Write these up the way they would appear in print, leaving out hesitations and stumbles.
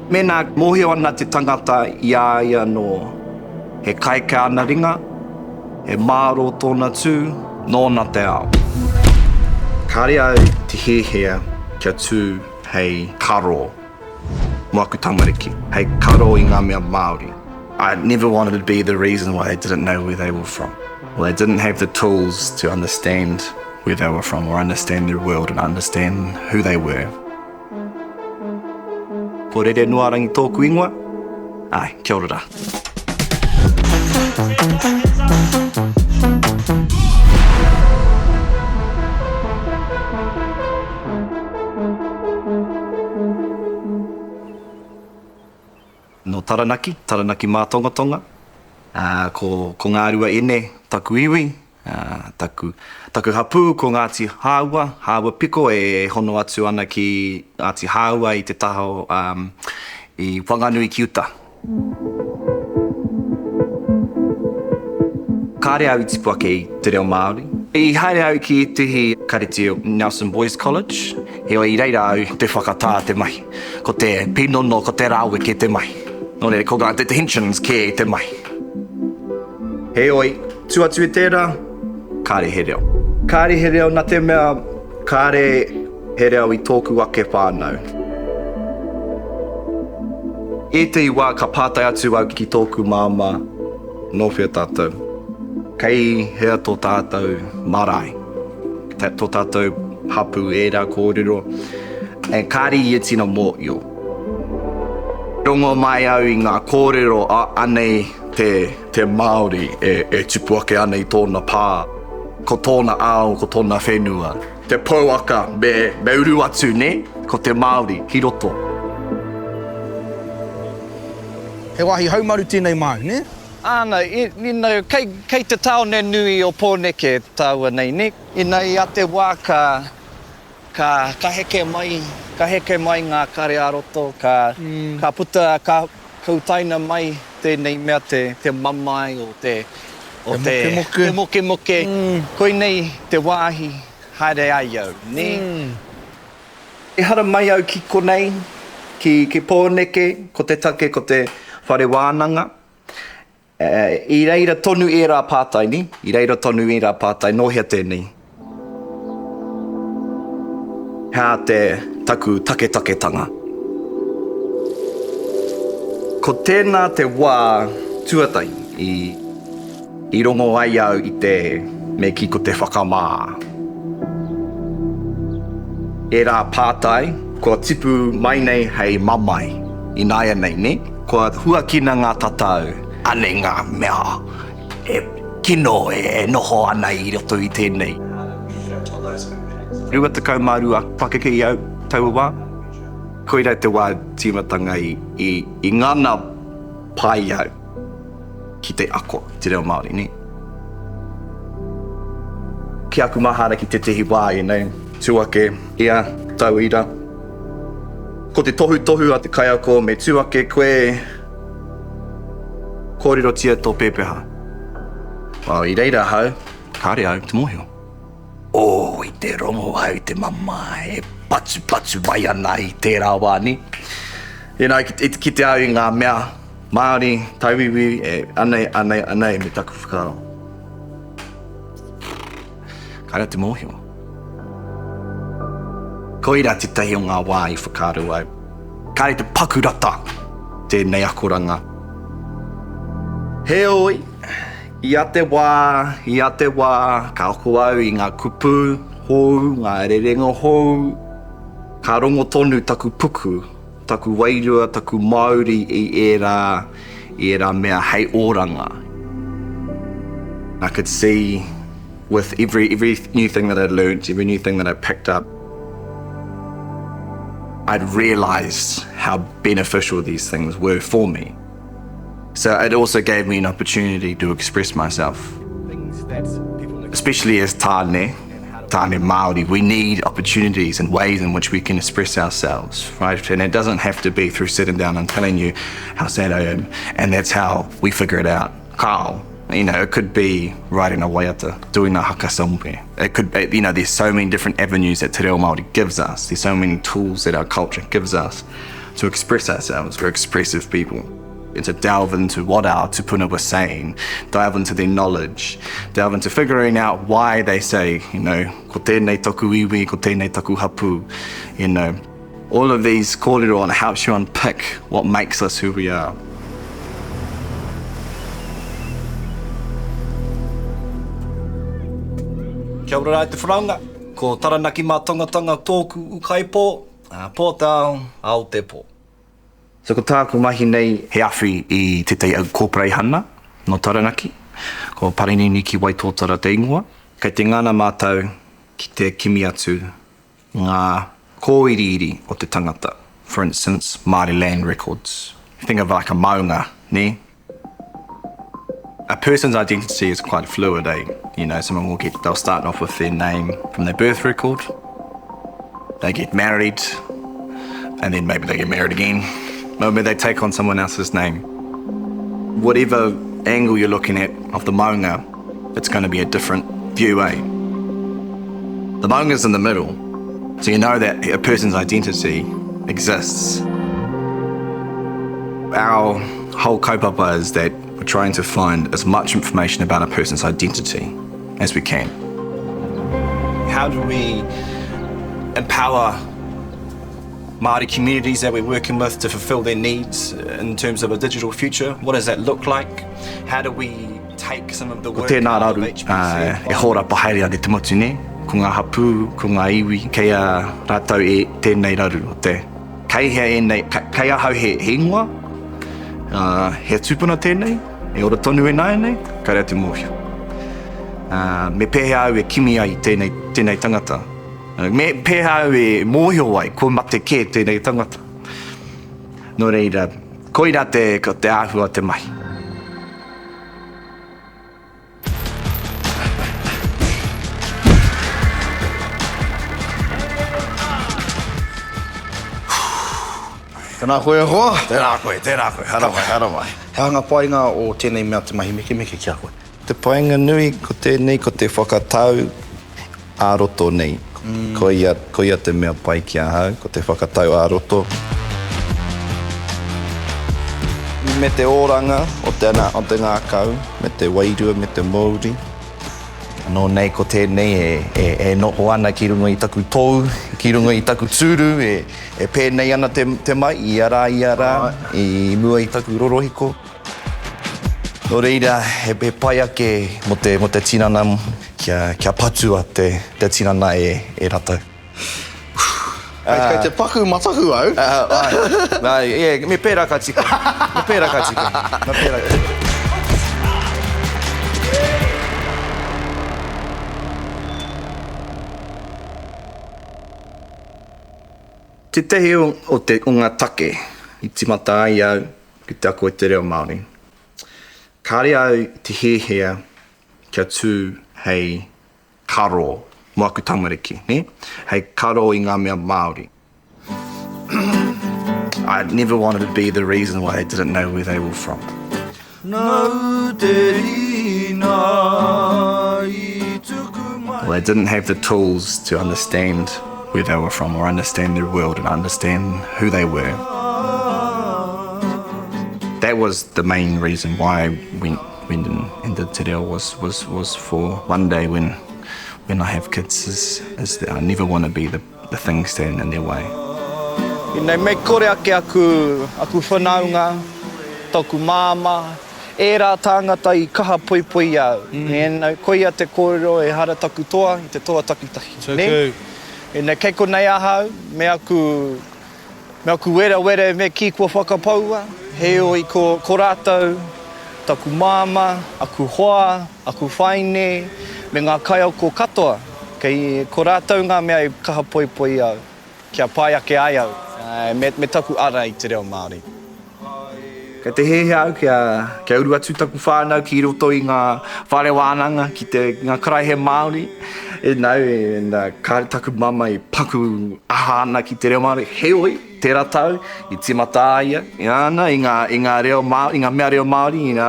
Mēnā mōhio ana te tangata i a ia anō, he kaika ana ringa, he mārō tōna tū, nōna te ao. Kāre au te hiahia kia tū hei karo mō aku tamariki, hei karo i ngā mea Māori. I never wanted to be the reason why they didn't know where they were from, or they didn't have the tools to understand where they were from or understand their world and understand who they were. Ko Rerenuarangi tōku ingoa. Āe, kia ora rā. Nō Taranaki, Taranaki Mātongatonga, ā, ko, ko Ngārua Ene taku iwi, ā, taku, taku hapū ko Ngāti Hāua, Hāua Piko e hono atu ana ki Ngāti Hāua i te taha o, ā, i Whanganui ki uta. Kāre au i tipu ake i te reo Māori. I haere au ki ētehi kareti o Nelson Boys College, heoi i reira au te whakatā te mahi. Ko te pīnono, ko te raweke te mahi. Nō reira, ko ngā detentions kē te mahi. Heoi, tu atu i tērā, kāre he reo. Kāre he reo nā te mea kāre he reo i tōku ake whānau. Ētehi wā ka pātai atu au ki tōku māmā, nō whea tātou? Kei hea tō tātou marae? Tō tātou hapū, ērā kōrero, and kāre ia tino mōhio. Rongo mai au i ngā kōrero, anei te, te Māori e, e tupu ake ana i tōna pā, ko tōna ao, ko tōna whenua. Te pouaka me, me uru atu, nē, ko te Māori ki roto. He wāhi haumaru tēnei māu, nē? Āna, you know, kei, kei te tāone nui o Pōneke tāua nei, nē? Ina i a te wā ka, ka, ka heke mai, ka heke mai ngā kare ā-roto, ka, ka puta, ka, ka utaina mai tēnei mea te, te mamae o te, o te, mokemoke. te mokemoke, koinei te wāhi haere ai au, nē? I haramai au ki konei, ki, ki Pōneke, ko te take ko te whare wānanga. I reira tonu ērā pātai, nē? I reira tonu ērā pātai, nō hea tēnei? Hea te taku taketaketanga? Ko tēnā te wā tuatahi i, i rongo ai au i te, me kī ko te whakamā. Ērā pātai kua tipu mai nei hei mamae ināianei, nē? Kua huakina ngā tatau, anei ngā mea e kino e noho ana i roto i tēnei. 22 pakeke i au taua wā. Koirā te wā tīmatanga i ngana pai au ki te ako i te reo Māori, nē? Ki aku mahara ki tētehi wā, you know, tū ake ia tauira. Ko te tohutohu a te kaiako me tū ake koe, kōrerotia tō pēpeha. Well, i reira ahau, kāre au te mōhio. Oh, i te rongo au i te mamae e patupatu mai ana i tērā wā, nē? You know, i kite au i ngā mea Māori, tauiwi, e, anei, anei, anei, me taku whakaaro. Kāre au te mōhio. Koirā tētahi o ngā wā i whakaaro au, kāre te paku rata tēnei akoranga. Heoi, ia te wā, ia te wā, ka ako au i ngā kupu hou, ngā rerenga hou, ka rongo tonu taku puku, taku wairua, taku mauri i ērā, i ērā mea hei oranga. I could see with every, every new thing that I'd learnt, every new thing that I picked up, I'd realised how beneficial these things were for me. So it also gave me an opportunity to express myself. Especially as tāne, tāne Māori, we need opportunities and ways in which we can express ourselves, right? And it doesn't have to be through sitting down and telling you how sad I am, and that's how we figure it out. Kāo. You know, it could be writing a waiata, doing a haka somewhere. It could be, you know, there's so many different avenues that te reo Māori gives us. There's so many tools that our culture gives us. to express ourselves. We're expressive people. And to delve into what our tupuna were saying, delve into their knowledge, delve into figuring out why they say, you know, ko tēnei taku iwi, ko tēnei taku hapu, you know. All of these kōrero and it helps you unpick what makes us who we are. Kia ora rā e te whanaunga, ko Taranaki Mātangatanga tōku ūkaipō, pō te ao, ao te pō. So ko tāku mahi nei he awhi i tētahi au kōpereihana nō Taranaki, ko Parinini ki Waitōtara te ingoa. Kei te ngana mātou ki te kimi atu ngā kōiriiri o te tangata, for instance, Māori land records. Think of like a maunga, nē? A person's identity is quite fluid, eh? You know, someone will get, they'll start off with their name from their birth record, they get married, and then maybe they get married again. Maybe they take on someone else's name. Whatever angle you're looking at of the maunga, it's going to be a different view, eh? The maunga's in the middle, so you know that a person's identity exists. Our whole kaupapa is that we're trying to find as much information about a person's identity as we can. How do we empower Māori communities that we're working with to fulfill their needs in terms of a digital future? What does that look like? How do we take some of the work Ko tēnā raru e hōrapa haere ana te motu nei, ko ngā hapū, ko ngā iwi, kei a rātou e tēnei raru o te Kei hea ēnei, kei ahau he ingoa, he tūpuna tēnei, e ora tonu ināianei, kāre au te mōhio. Me pēhea au e kimi ai i tēnei, tēnei tangata? Me pēhea au e mōhio ai kua mate kē tēnei tangata? Nō reira, koirā te, te āhua o te mahi. Tēnā koe e hoa. Tēnā koe, tēnā koe, haramai, haramai. He aha ngā painga o tēnei mea te mahi mekemeke ki a koe? Te painga nui ko tēnei ko te whakatau ā-roto nei. Koia, koia te mea pai ki ahau, ko te whakatau ā-roto. Me te oranga o te, o te ngākau, me te wairua, me te mouri. Anō nei ko tēnei e, e, e noho ana ki runga i taku tou, ki runga i taku tūru, e, e pēnei ana te, te mai, ia rā, ia rā, i mua i taku rorohiko. Nō reira, he, he pai ake mō te, mō te tinana kia, kia patua te, te tinana e, e ratou. Kei, kei te paku mataku au. Āe, āe, yeah, me pērā ka tika. Me pērā ka tika. Me pērā ka tika. Tētahi o, o te, o ngā take i tīmata ai au ki te ako i te reo Māori. Kāre au i te hiahia kia tū hei karo mō aku tamariki, nē? Hei karo i ngā mea Māori. I never wanted to be the reason why they didn't know where they were from. Nau te rina i tuku mai. Well, they didn't have the tools to understand where they were from or understand their world and understand who they were. That was the main reason why I went, went and, and did te reo was, was, was for one day when, when I have kids is, is that I never want to be the, the thing standing in their way. You know, me kore ake aku, aku whanaunga, tōku māmā, ērā tāngata i kaha poipoi i a au. You know, koia te kōrero ehara taku toa i te toa takitahi. Nē? You know, kei konei ahau me aku, me aku werawera me kī kua whakapaua, heoi ko, ko rātou, taku māmā, aku hoa, aku whaine, me ngā kaiako katoa, kei, ko rātou ngā mea i kaha poipoi i au, kia pai ake ai au, me, me taku ara i te reo Māori. Kei te hiahia au kia, kia uru atu taku whānau ki roto i ngā whare wānanga, ki te, ngā karaehe Māori. E nau, e, nā, kāre taku mama i paku aha ana ki te reo Māori. Heoi, tērā tau, i tīmata a ia, i ana, i ngā, i ngā reo Māori, i ngā mea reo Māori, i ngā,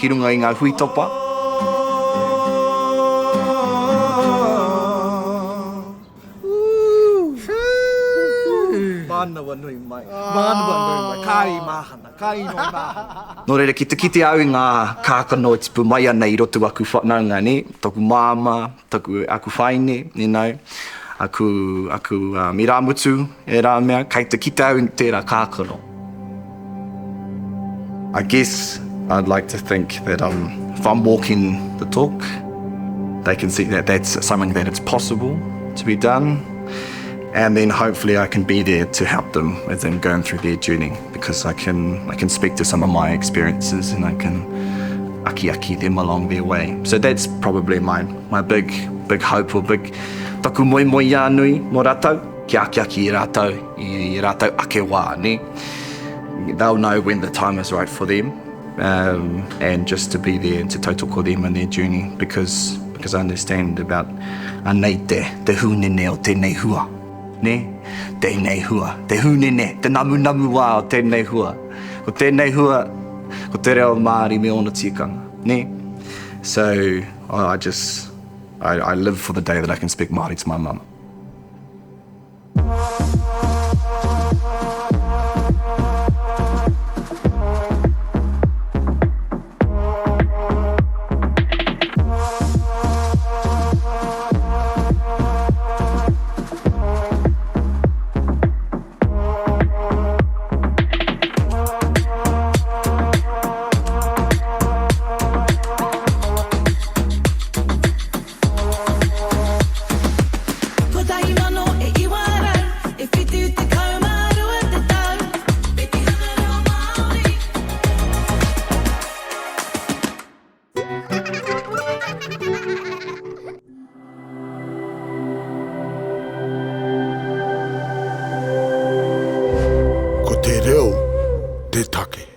ki runga i ngā huitopa. Mānawanui mai, mānawanui mai, ka i māhana, ka ino māhana. Nō reira, ki te kite au i ngā kākano e tipu mai ana i roto aku whanaunga, nē, taku māmā, taku, aku whaine, you know, aku, aku um, irāmutu, ērā mea, kei te kite au i tērā kākano. I guess I'd like to think that um, if I'm walking the talk, they can see that that's something that it's possible to be done. And then hopefully I can be there to help them as them going through their journey because I can, I can speak to some of my experiences and I can akiaki them along their way. So that's probably my, my big, big hope or big taku moi moi nui mō rātou. Kia akiaki i rātou, i rātou ake wā, nē? They'll know when the time is right for them um, and just to be there and to tautoko them in their journey because, because I understand about anei te, te hūnene o tēnei hua, nē? Tēnei hua, te hūnene, te namunamu wā o tēnei hua. Ko tēnei hua, ko te reo Māori me ōna tikanga, nē? So, I just, I, I live for the day that I can speak Māori to my mum. Kotahi mano e iwa rau, e 72 te tau. Petihana reo Māori. Ko te reo te take.